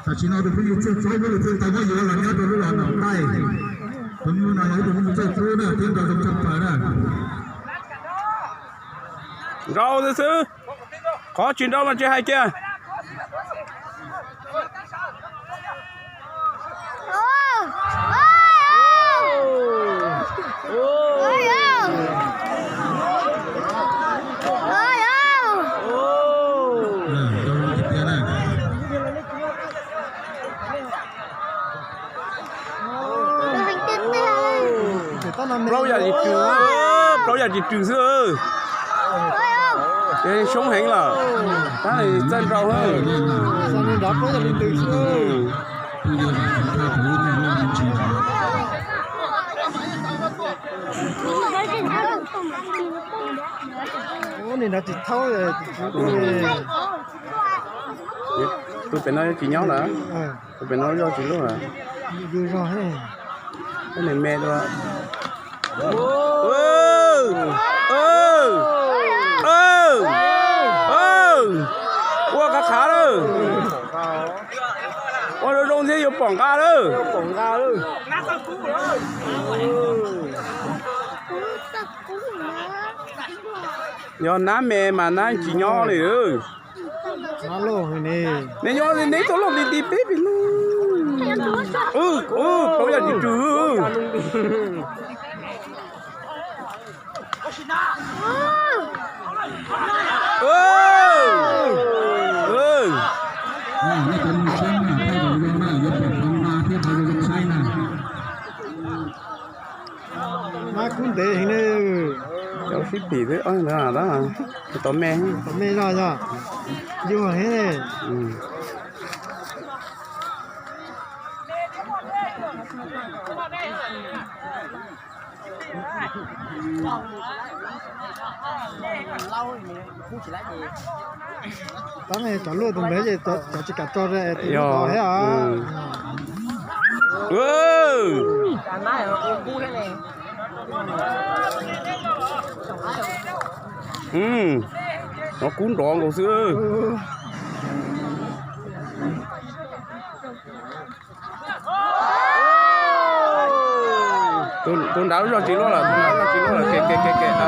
Tam sim no tus phooj ywg Txawj Txob kuj thiaj tau muab yuav los nyob rau lub zos Nom Taij. Tus nyuj no yog ib tug phooj ywg txawj tub na, thiab nrog zoo txawj pawg na. Nrau xwb xwb, qhov tsis nrau los tsis hais kiag. Plaub yam ris rws, plaub yam ris rws xwb. Soob heev lawm, tab txawj nrau. Tus pem no tsis nyob lawm, tus pem no zog tsis luaj lawm. Tus me me dua. Ua qab qhav lawm. Ua zoo zoo thiab yuav pom nqa lawm. Yog nab me mas nab tsis nyob li. Neb nyob neb tuaj loj ti ti peb pem no. Plaub yam ris rws. Mab kub ntev heev ne. Cov sib phim xwb, tab tom me, tom me zog yog yug heev ne. Tab cov luaj tus ntawd ces cov tsis kam tso tus no thiab os. Nov kub nrov nkaus xwb. Tus nrad lub zog tsis luaj lawm, tus nrad lub zog tsis luaj lawm, ke ke ke ke.